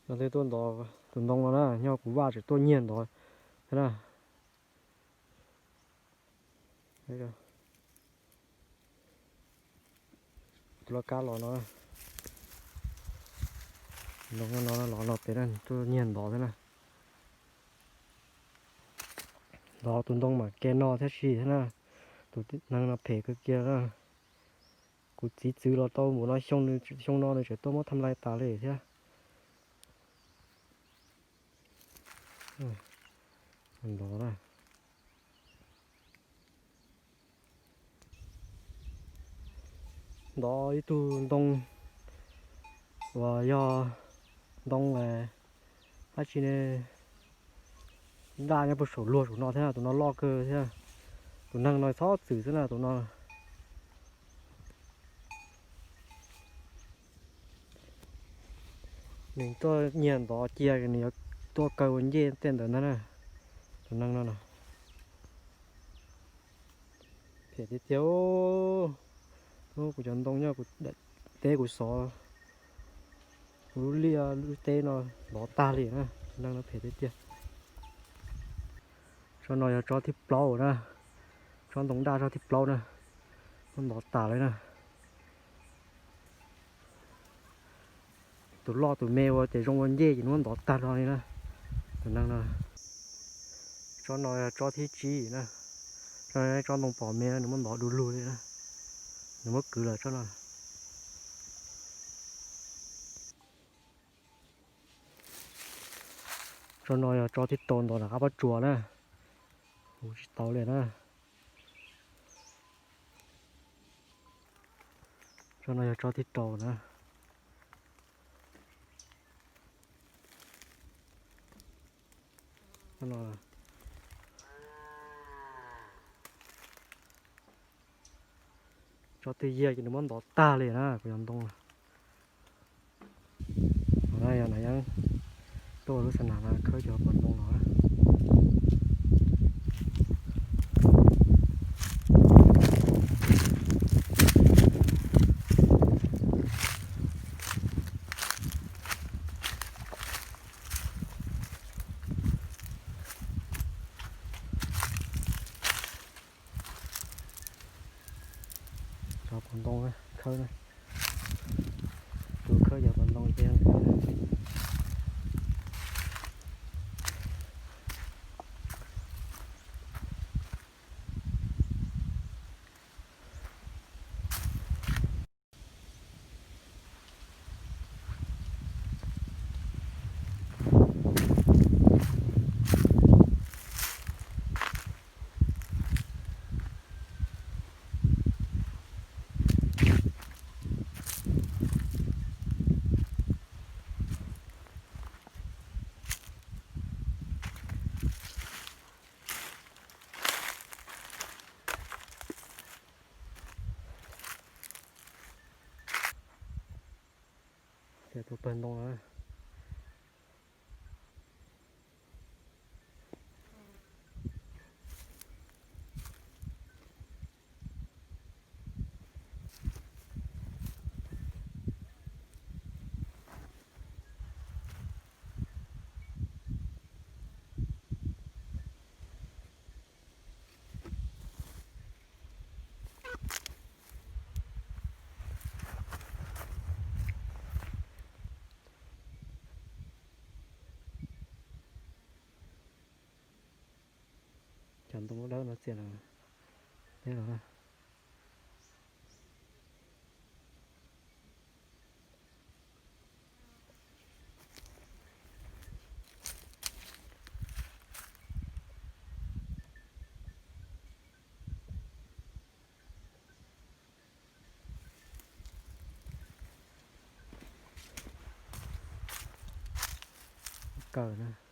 Yog tej tuaj ntov tus ntoo no na, nyob kuv vaj tseem tuaj nyiag ntov thiab na. Tus laj kab los no, ntoo no los no pem na, tuaj nyiag ntov thiab na. Ntov tus ntoo mam ke no thiab si thiab na. Tus neeg no phem kawg kiag na. Kuv txiv txwv los tau npaum no xyoo, xyoo no nws tseem tuaj muab tham lais tas li thiab. Ntov na. Ntov ib tug ntoo uas yog ntoo dab tsi ne, daj nyob puag saum luag saum no thiab, tus no loj kawg thiab. Tus neeg no txhob txwm xwb na tus no. Nws tuaj nyiag ntov cia nws yuav tuaj kaw ua ncej tej ntawd ntag na. Tus neeg no no. Phem tiag tiag. Ub, kuv cov ntoo nyob kuv daim teb kuv xov, kuv lub liaj lub teb no ntov tag li na. Tus neeg no phem tiag tiag. Tsob no yog tsob thib plaub na. Tsob ntoo daj tsob thib plaub na. Muab ntov tas li na. Tus loj tus me ua ces zoo ua ncej ces nws muab ntov tag zog li na. Tus neeg no. Tsob no yog tsob thib tsib na. Tsob no tsob ntoo pom me na, nws muab ntov du lug li na. Nws muab kwv lawm tsob no. Tsob no yog tsob thib rau ntov nram qab pob tsuas na. Huv tsis tau li na. Tsob no yog tsob thib rau na. Tsob twg yiag ces nws muab ntov tag li na kuv cov ntoo. Yog na yeeb tuaj lub xa nas no khawb cov pob ntoo los. Cov pob ntoo khawb na. Tus khawb cov pob ntoo thiab. Ces tus pawg ntoo na. Cov ntoo dawb no txias los teb los na. Kaw na.